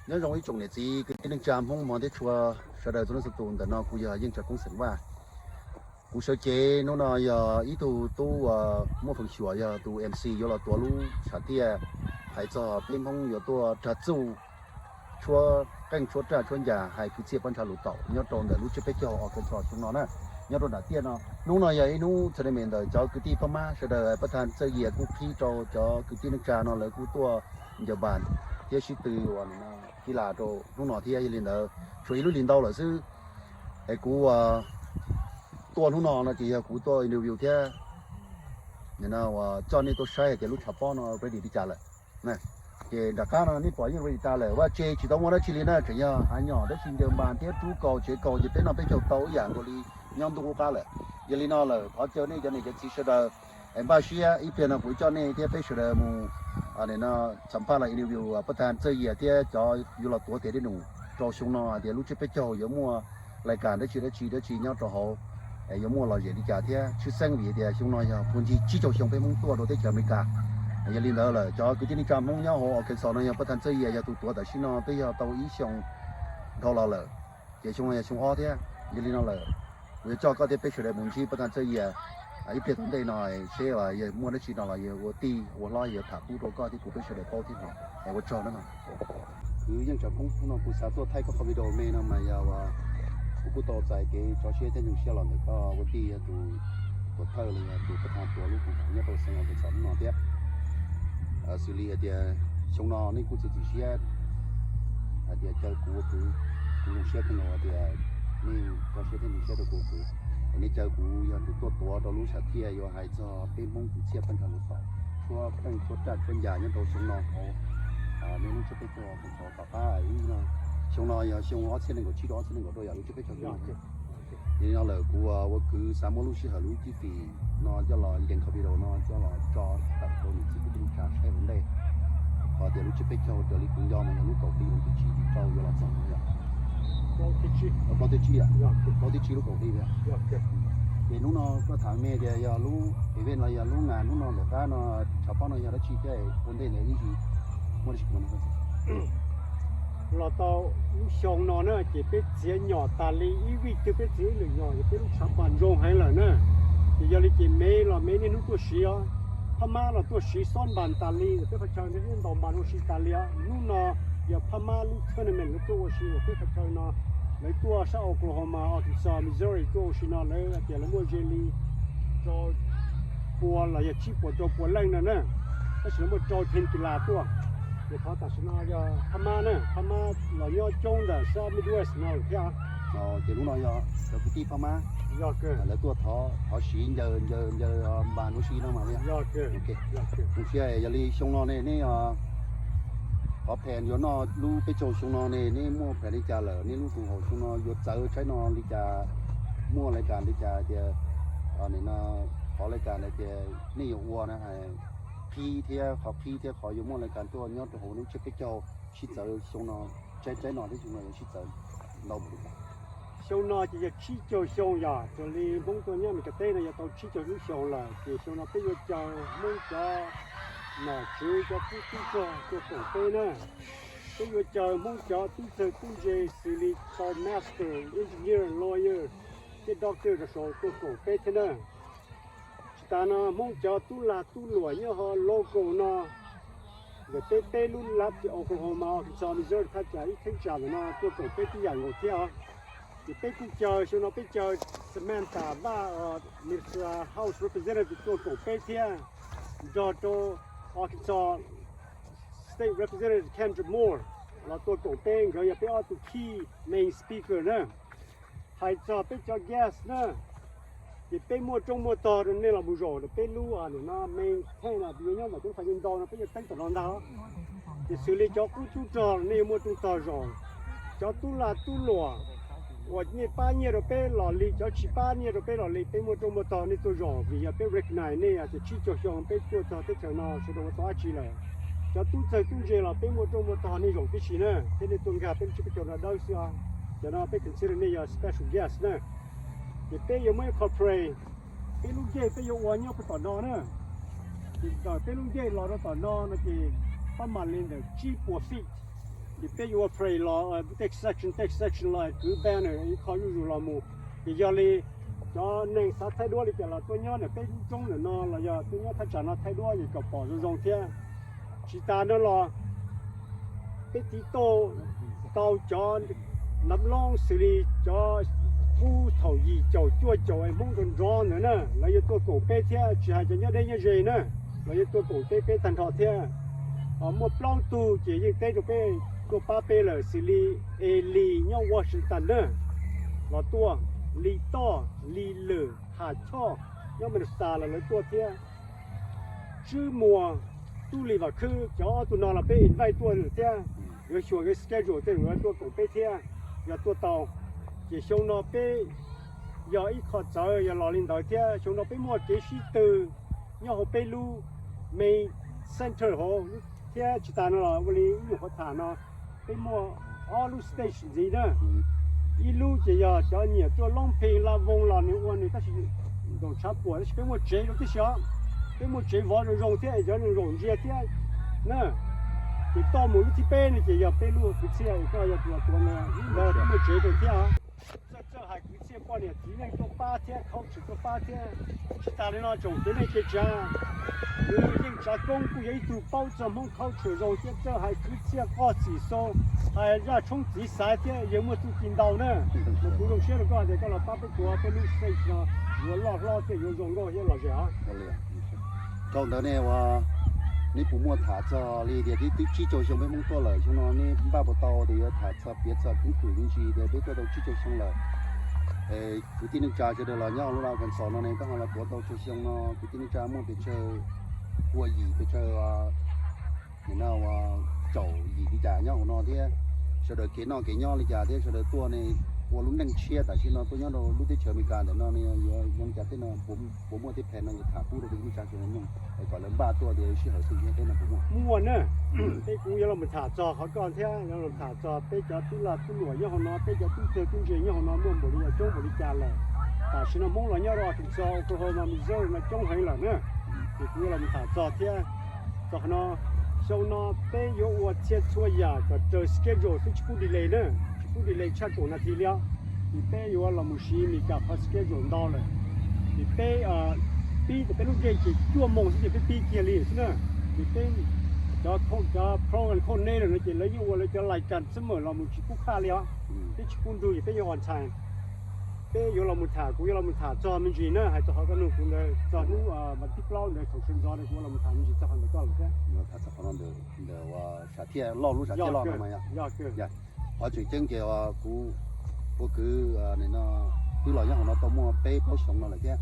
Nyob zoo ib tsoom niam txiv kwv tij neej tsa Hmoob mog thiab tshua sawv daws txhua leej txhua tus. Ntawm no kuv yog Yeej Tsav Koob xeem Vaj. Kuv sawv cev hnub no yog ib tug tub uas muaj feem xyuam yog tus M C yuav los tuav lub tshav tiaj hais txog peb Hmoob yuav tuaj rag txuj tshuab qeej tshuab raj tshuab ncas hais kwv txhiaj pab ntshav lus taum nyob rau ntawm lub tsiab peb caug Arkansas xyoo no na. Nyob rau nram tiaj no, hnub no yog ib hnub txhais me ntawm cov kwv tij Phab Mab sawv daws, pab thaj Txawj Yias kuj qhib rau cov kwv tij neej tsa no lawv kuj tuaj ncaws npas thiab sib tw uas ib las rau hnub no thiab. Yog li ntawd tshuav ib lub hlis ntau lawm xwb es kuv tuaj hnub no no ces yog kuv tuaj interview thiab uas coj nej tuaj saib hais tias lub tshav pob no ready li cas lawm. Ces nram qab no nej pom yeej ready tas lawm, vaj tse tsis tau muaj dab tsi li na, tseem yog hav nyom dab tsi ncaws npas thiab rub kaus tsev kaus ces peb noj peb caug tau ib yam nkaus li nyob ntuj qub qab lawm. Yog li no lawm thov caw nej cov niam cov txiv sawv daws es npaj siab, ib pliag no kuv coj nej thiab peb sawv daws mus xam phaj los interview pab thaj Txawj Yias thiab cov yuav los tuav tes dej num rau xyoo no hais tias lub tsiab peb caug yuav muaj lais kas dab tsi dab tsi dab tsi nyob rau hauv, yuav muaj lom zem li cas thiab tshwj xeeb vim tias xyoo no yog puag ncig tsib caug xyoo peb Hmoob tuaj rau teb chaws Amelikas. Yog li ntawd lawm cov kwv tij neej tsa Hmoob nyob hauv Arkansas no yog pab thaj Txawj Yias yog tus tuav tam sim no twb yog tau ib xyoo dhau los lawm, ces xyoo no yog xyoo ob thiab. Yog li no lawm kuv yuav coj koj thiab peb sawv daws mus ntsib pab thaj Txawj Yias ib pliag tom ntej no seb yog muaj dab tsi no los yog ua tij ua hlob yuav tham pub rau koj thiab kuv peb sawv daws paub thiab no. Es ua tsaug na. Kwv Yeej Tsav Koob, hnub no kuv xav tuaj thaij koj qhov video me no mas yog kuv kuj tau txais kev tso siab thiab nyoo siab los ntawm koj ua tij yog tus tuam thawj los yog tus pab thaj tuav lub koom haum nyob rau xeev Arkansas hnub no thiab. Xws li hais tias xyoo no nej kuj txiav txim siab hais tias caw kuv ua kwv, kuv zoo siab kawg nkaus hais tias nej tso siab thiab nyoo siab rau kuv ua kwv. Es nej caw kuv yog tus tuaj tuav rau lub tshav tiaj yuav hais txog peb Hmoob kwv txhiaj pab ntshav lus taum tshuab qeej tshuab raj tshuab ncas nyob rau xyoo no hauv nej lub tsiab peb caug Arkansas tom qab ib no. Xyoo no yog xyoo ob txhiab nees nkaum tsib rau ob txhiab nees nkaum rau yam lub tsiab peb caug xyoo no. Yog li no lawm kuv ua kwv xav muab lub sij hawm lub cib fim no coj los yees qhov video no coj los tso tawm rau niam txiv kwv tij neej tsa saib ua ntej. Qhov tias lub tsiab peb caug raws li kuv nco mas yog lub kaum hli vas thib tsib rau yuav los txog no yom. Plaub thib tsib, plaub thib tsib lub kaum hli. Ces hnub no koj tham me tias yog lub event los yog lub nas hnub no ntawm qab no, tshav pob no yog dab tsi thiab ua ntej ntawd ib ntsis muaj dab tsi? Los tau lub xyoo no na ces peb txiav nyom tas li ib vij twg peb txiav ib lwm nyom ces peb lub tshav pob ntsoog heev lawm na. Ces yog li ces me los me niaj hnub tuaj siv os, Phab Mab los tuaj siv xob npas tas li, peb qhov chaw ntaus npas ua si tas li os. Hnub no yog Phab Mab lub tournament lawv tuaj ua si peb qhov chaw no, lawv tuaj sab Oklahoma, Arkansas, Missouri tuaj ua si no lawv hais tias lawv muaj ze li rau pua los yog tsib puas rau pua leej no na, tab sis lawv muaj rau team kis las tuaj. Ces qhov tam sim no yog Phab Mab na, Phab Mab los nyob coob ntawm sab Midwest no lawm thiab. Ces hnub no yog cov kwv tij Phab Mab, yog lawv tuaj thov siv ncaws ncaws ncaws npas ua si no mas. Zoo siab. Yog li xyoo no ne nej qhov plan yuav noj lub peb caug xyoo no ne nej muaj plan li cas lawm? Nej lub koom haum xyoo no yuav txawv tsaib no li cas? Muaj lais kas li cas tias qhov lais kas tias nej yuav ua na, qhib thiab qhov qhib thiab qhov yuav muaj lais kas tuaj nyob rau hauv lub tsiab peb caug sib txawv xyoo no, tsaib tsaib no thiab xyoo no yuav sib txawv ntau npaum li cas? Xyoo no ces yog tsib caug xyoo yog raws li Hmoob tuaj nyob Amelikas teb no yog tau tsib caug lub xyoo lawm ces xyoo no peb yuav caw Hmoob cov nom tswv cov tub tub rog tuaj koom peb na. Peb yuav caw Hmoob cov tub txawg tub ntse xws li tau master, engineer, lawyer thiab doctor rau saud tuaj koom peb thiab na. Tsis tas no Hmoob cov tub lag tub luam nyob hauv local no ntawm peb peb lub lab ces Oklahoma, Arkansas, Missouri thaj tsam ib cheeb tsam ntawm no tuaj koom peb tib yam nkaus thiab os. Ces peb kuj caw xyoo no peb caw Samantha Vaj, Minnesota House Representative tuaj koom peb thiab, nrog rau Arkansas State Representative Kendra Moore los tuaj koom peb, nkawd yog peb ob tug key main speaker na. Hais txog peb cov guest na, ces peb muaj rooj muaj tog rau nej los mus zaum rau peb lub no main tent no, peb yuav nyob ntawm peb lub fais ntau no peb yuav teeb tom no ntag. Ces xws li cov qub tub rog nej yuav muaj rooj tog zaum. Cov tub lag tub luam uas nej pab nyiaj rau peb los li, cov tsis pab nyiaj rau peb los li, peb muaj rooj muaj tog nej tuaj zaum vim yog peb recognize nej tias tsib caug xyoo peb tuaj txog teb chaws no sawv daws ua tau dab tsi lawm. Cov tub txawg tub ntse los peb muaj rooj muaj tog nej zaum tib si na, thiab nej tuaj nkag peb lub tsiab peb caug no dawb xwb os. Cov no peb consider nej yog special guest na. Ces peb yuav muab ib qho pray, peb lub ncej peb yuav ua nyob puag tom no na. Ces ntawm peb lub ncej los rau tom no no ces pab mam li ntawm tsib puas feet. Ces peb yuav ua parade los tej section tej section los kwv banner ib qho zuj zus los mus. Ces yog li cov neeg xav thaij duab li cas los tuaj nyob ntawm peb lub roob ntawm no los yog tuaj nyob thaj tsam no thaij duab ces kom pom zoo zoo thiab. Tsis tas no los peb tiv tauj tau cov nav loob xws li cov qub thaum yim caum cuaj caum es Hmoob nrov nrov ntawd na, lawv yuav tuaj koom peb thiab, tsis hais cov nyob deb nyob ze na, lawv yuav tuaj koom peb peb tag nrho thiab. Muaj plaub tug ces yeej teb rau peb tuaj pab peb lawm, xws li Eli nyob Washington na los tuaj, Li Toj, Li Lwm, Ham Choj nyob Minnesota los lawv tuaj thiab. Tswb Muas, Tub Lis Vam Khwb, cov ob tug no los peb invite tuaj thiab. Yuav xyuas yuav schedule tej zaum yuav tuaj koom peb thiab, yog tuaj tau. Ces xyoo no peb yog ib qho txawv yog los li ntawd thiab. Xyoo no peb muaj kev sib tw nyob hauv peb lub main center hauv thiab. Tsis tas no los ua li ib nyuag qhov tham no, peb muaj ob lub stage ntxiv na. Ib lub ces yog cov nyiam tuaj Looj Pheej Laj Voos los nws ua nws tab sis ntaus tshav puam tab sis peb muaj tsev rau tib si os. Peb muaj tsev vov zoo zoo thiab es cov zoo zoo ntsia thiab na. Ces toj mus lub thib peb no ces yog peb lub kwv txhiaj es koj yog tus los tuav ntawd, peb muaj tsev rau thiab os. Txawj txawj hais kwv txhiaj poj niam txiv neej tuaj pab thiab culture tuaj pab thiab. Tsis tas li no tsoom txiv neej kev tsav, nws yeej tsav koob kuj yog ib tug paub txog Hmoob culture zoo thiab txawj hais kwv txhiaj qoj txim xo, hais zaj tshoob txiv xaiv thiab yawg muaj txuj ci ntau na. Mas kuv zoo siab rau koj tias koj los pab peb tuav peb lub stage no yuav loj hlob thiab yuav zoo nkauj thiab lom zem os. Thaum ntawd ne uas neb puas muaj tham txog li tias twb tsib caug xyoo peb Hmoob tuaj lawm, xyoo no neb npaj puas tau tias yuav tham txog piav txog keeb kwm me ntsis tias peb tuaj tau tsib caug xyoo lawm. Kwv tij neej tsa sawv daws los nyob hauv lub Arkansas no ne koj ho los tuav tau tsib caug xyoo no kwv tij neej tsa muaj pes tsawg, pua yim pes tsawg, nim no ua tsaum yim li cas nyob hauv no thiab sawv daws kev noj kev nyob li cas thiab sawv daws tuaj ne ua lub neej tshiab tam sim no tuaj nyob rau lub teb chaws Amelikas ntawm no ne yuav zoo li cas thiab no puas muaj tej plan no yuav tham pub rau kwv tij neej tsa sawv daws mloog es kom lawv npaj tuaj tias sij hawm twg thiab peb no puas muaj. Muaj na, peb kuv yuav los tham txog qhov koj thiab yuav los tham txog peb cov tub lag tub luam nyob hauv no, peb cov tub txawg tub ntse nyob hauv no muaj npaum li cas coob npaum li cas lawm. Tam sim no Hmoob los nyob rau Arkansas, Oklahoma, Missouri no coob heev lawm na. Ces kuv yuav los tham txog thiab. Txog qhov no, xyoo no peb yuav ua txhia txhua yam kom raws schedule xwb tsis pub delay na, tsis pub delay tshaj kaum nas this li os. Ces peb yuav los mus siv Amelikas qhov schedule ntau lawm. Ces peb pib tias peb lub game ces cuaj moos xwb ces peb pib kiag li xwb na. Ces peb cov cov program coordinator no ces lawv yeej ua lawv cov lais kas xwb mas los mus tsis pub qhaj li os. Peb tsis pub nrug ces peb yuav on time. Peb yuav los mus tham, kuv yuav los mus tham txog me ntsis na, hais txog qhov koj nug kuv ntawd txog hnub vas thib plaub ntawd thaum sawv ntxov ntawd kuv yuav los mus tham me ntsis txog qhov ntawd koj lawm thiab. Tham txog qhov no ntawd, ntawd ua sam thiaj loj lub sam thiaj loj no mas yog. Qhov tseem ceeb ces kuv ua kwv no twb los nyob hauv no tau muaj peb plaub xyoos no lawm thiab.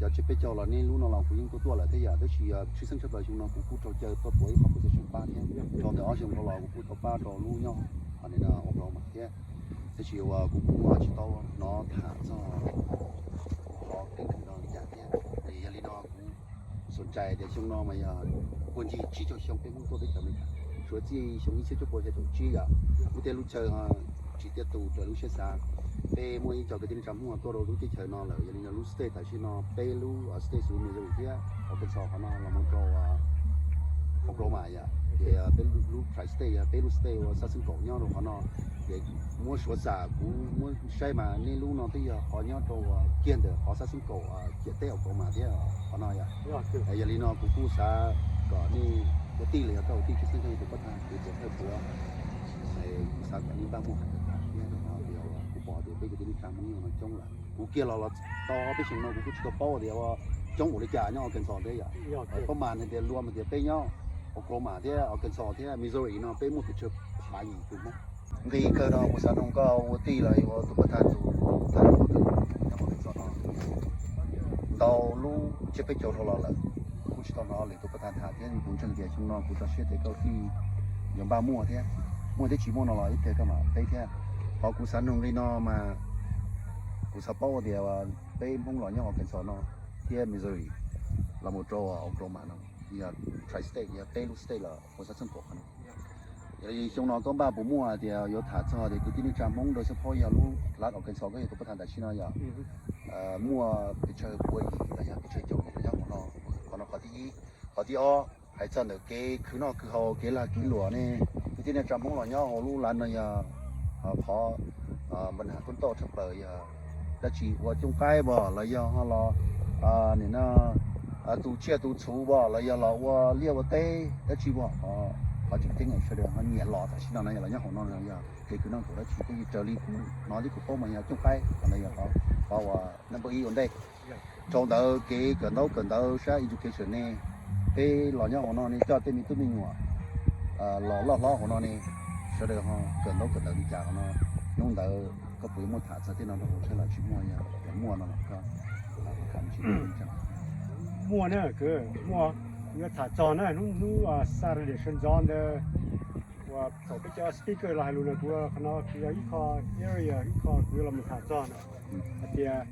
Cov tsiab peb caug los nej lub no los kuv yeej tuaj tuaj lawm thiab yom, tab sis tshwj xeeb tshaj plaws xyoo no kuv kuj raug caw tuaj tuav ib qhov position pab thiab. Rau ntawm ob xyoo dhau los kuv kuj tau pab rau lub nyob Oklahoma thiab. Tab sis uas kuv kuj tsis tau hnov tham txog qhov keeb kwm no li cas thiab. Yog li no kuv xav txais tias xyoo no mas yog puag ncig tsib caug xyoo peb Hmoob tuaj teb chaws Amelikas, suav txij xyoo ib txhiab cuaj pua xya caum tsib yom, lub teb lub chaw tsis tiaj tus raws lub siab xav. Peb muaj ib co kwv tij neej tsa Hmoob tuaj rau lub teb chaws no lawm, yog li no lub state tam sim no peb lub state xws Missouri thiab Arkansas qhov no los mus rau Oklahoma yom, ces peb lub tri-state yog peb lub state uas xab xeeb kaum nyob rau qhov no. Ces muab suav xam kuv muab saib mas nej lub no twb yog qhov nyob rau kiag ntawm qhov xab xeeb kaum ciam teb Oklahoma thiab qhov no yom. Yog li no kuv kuj xav kom nej ua tij los yog koj ua tij tshwj xeeb koj yog tus pab thawj kuv tias thawj puav, kuv xav kom nej npaj muaj hais tias tham thiab rau qhov tias kuv pom tias peb kwv tij neej tsa Hmoob nyob no coob lawm. Kuv kiag los los tau ob peb xyoos no kuv kuj tsis tau paub tias coob ua li cas nyob Arkansas thiab yom. Paub mas tias luag mas tias peb nyob Oklahoma thiab Arkansas thiab Missouri no peb muaj pes tsawg phav yim tus Hmoob. Nqi kawg no kuv xav noog koj ua tij los ua tus pab thawj tus tham nyob Arkansas no ntau lub tsiab peb caug dhau los lawm, kuv tsis tau hnov lwm tus pab thawj tham thiab kuv ntseeg tias xyoo no kuv tso siab tias koj tij yuav npaj muaj thiab, muaj thiab tsis muaj no los ib pliag koj mam teb thiab. Qhov kuv xav noog li no mas kuv xav paub tias peb Hmoob los nyob Arkansas no thiab Missouri los mus rau Oklahoma no, yog tri-state yog peb lub state los ua xab xeeb kaum qhov no. Yog li xyoo no koj npaj puas muaj tias yuav tham txog tias kwv tij neej tsa Hmoob rau xab phob yog lub lab Arkansas koj yog tus pab thawj tam sim no yom, muaj pes tsawg pua yim los yog pes tsawg caum yim los nyob hauv no. Qhov no qhov thib ib. Qhov thib ob, hais txog ntawm kev khwv noj khwv haus kev lag kev luam ne, kwv Tib neeg tsa Hmoob los nyob hauv lub lav no yog qhov npa ha kub tauj tshaj plaws yog dab tsi, ua cooj qaib pom los yog ho los nim no tu tsiaj tu txhu pom los yog los ua liaj ua teb dab tsi pom, qhov tseem ceeb sawv daws ho nyiam los tam sim no no yog los nyob hauv no yog kev khwv noj khwv haus dab tsi thiab. Raws li kuv hnov thiab kuv paub mas yog cooj qaib, qhov ntawd yog qhov uas number ib ua ntej. Rau ntawd kev kawm ntaub kawm ntawv sab education ne, peb los nyob hauv no ne coj tej me tub me nyuam los loj hlob hauv no ne, sawv daws ho kawm ntaub kawm ntawv li cas hauv no. Hnub ntawd koj puas yuav muaj tham txog tej no rau hauv thiab los tsis muaj, yog muaj no los koj tham tsis muaj na, kuv muaj, kuv yuav tham txog na hnub hnub Saturday sawv ntxov ntawd uas thaum peb cov speaker los hais lus na, kuv qhov no kuv yog ib qho area ib qho kuv yuav los mus tham txog na. Hais tias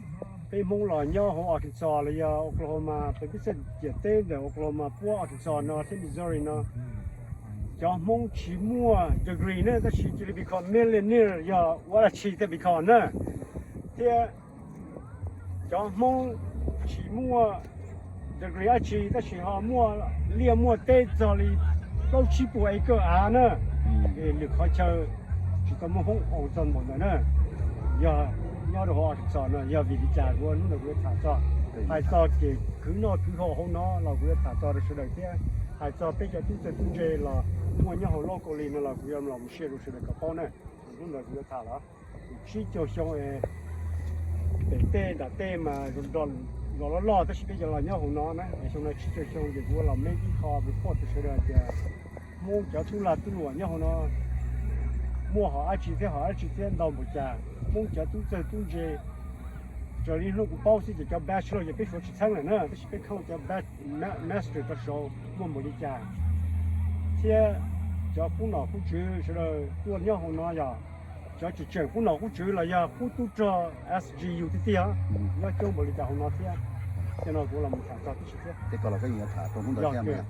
peb Hmoob los nyob hauv Arkansas los yog Oklahoma, peb peb txoj ciam teb ntawm Oklahoma puab Arkansas no thiab Missouri no, cov Hmoob tsis muaj degree na tab sis cia li become millionaire yog ua dab tsi thiaj become na. Thiab cov Hmoob tsis muaj degree dab tsi tab sis ho muaj liaj muaj teb txog li plaub tsib puas acre av na, es lwm qhov chaw tsis tau muaj Hmoob ua txog npaum ntawd na. Yog nyob rau hauv Arkansas no yog vim li cas kuv hnub ntawd kuv yuav tham txog, hais txog ces khwv noj khwv haus hauv no los kuv yuav tham txog rau sawv daws thiab hais txog peb cov tub txawg tub ntse los muaj nyob hauv locally no los kuv yuav los mus share rau sawv daws kom paub na. Hnub ntawd kuv yuav tham los tsib caug xyoo es pem tej nram tej mas zos loj loj tab sis peb cov los nyob hauv no na, xyoo no tsib caug xyoo ces kuv ua los me ib qho report rau sawv daws tias Hmoob cov tub lag tub luam nyob hauv no muaj hom dab tsi thiab hom dab tsi thiab ntau npaum cas, Hmoob cov tub txawg tub ntse. Raws li hnub kuv paub xwb ces cov bachelor ces peb suav tsis txheeb lawm na tab sis peb khooj cov master rau saud muaj npaum li cas, thiab cov qub nom qub tswv sawv daws tuaj nyob hauv no yog cov tseem tseem qub nom qub tswv los yog qub tub rog S G U tiag tiag nyob coob npaum li cas hauv no thiab. Tej no kuv los mus tham txog tib si thiab. Tej ko los koj yeej yuav tham rau hnub ntawd thiab.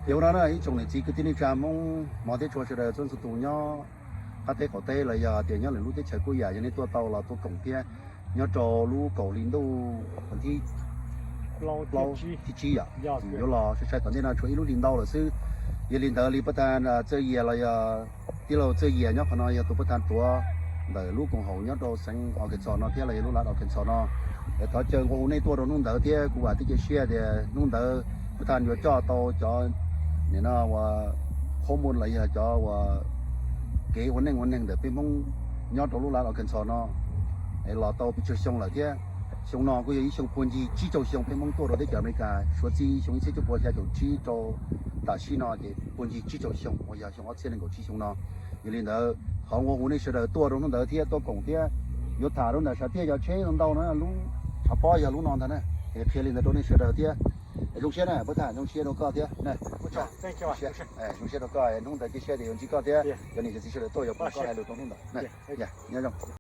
Ces ua no na ib tsoom niam txiv kwv tij neej tsa Hmoob hmov thiab tshua sawv daws txhua txhua tus nyob qab teb qaum teb los yog tias nyob lwm lub teb chaws kuj yam yog nej tuaj tau los tuaj koom thiab nyob rau lub kaum hli ntuj thib plaub thib tsib yom, yuav los sai sai tom ntej no tshuav ib lub hli ntau lawm xwb. Yog li ntawd li pab tag Txawj Yias los yog tij laug Txawj Yias nyob qhov no yog tus pab tag tuav ntawm lub koom haum nyob rau xeev Arkansas no thiab los yog lub lav Arkansas no. Thov caw nqua hu nej tuaj rau hnub ntawd thiab kuv vam thiab cia siab tias hnub ntawd pab tag yuav coj tau cov nim no ua qhob muag los yog cov ua kev ua neej ua neeg ntawm peb Hmoob nyob rau lub lav Arkansas no los tau pes tsawg xyoo lawm thiab. Xyoo no kuj yog ib xyoo puag ncig tsib caug xyoo peb Hmoob tuaj rau teb chaws Amelikas, suav txij xyoo ib txhiab cuaj puas xya caum tsib rau tam sim no ces puag ncig tsib caug xyoo uas yog xyoo ob txhiab nees nkaum tsib xyoo no. Yog li ntawd thov nqua hu nej sawv daws tuaj rau hnub ntawd thiab tuaj koom thiab. Yuav tham rau ntawm sav tiaj cov tsheb ntau ntau na, lub tshav pob yog lub no ntag na. Es qhia li ntawd rau nej sawv daws thiab. Zoo siab na, pab tag zoo siab rau koj thiab. Zoo siab rau koj, hnub ntawd cia siab tias yuav ntsib koj thiab cov niam cov txiv sawv daws tuaj yuav pom koj hais lus rau hnub ntawd. Nyob zoo.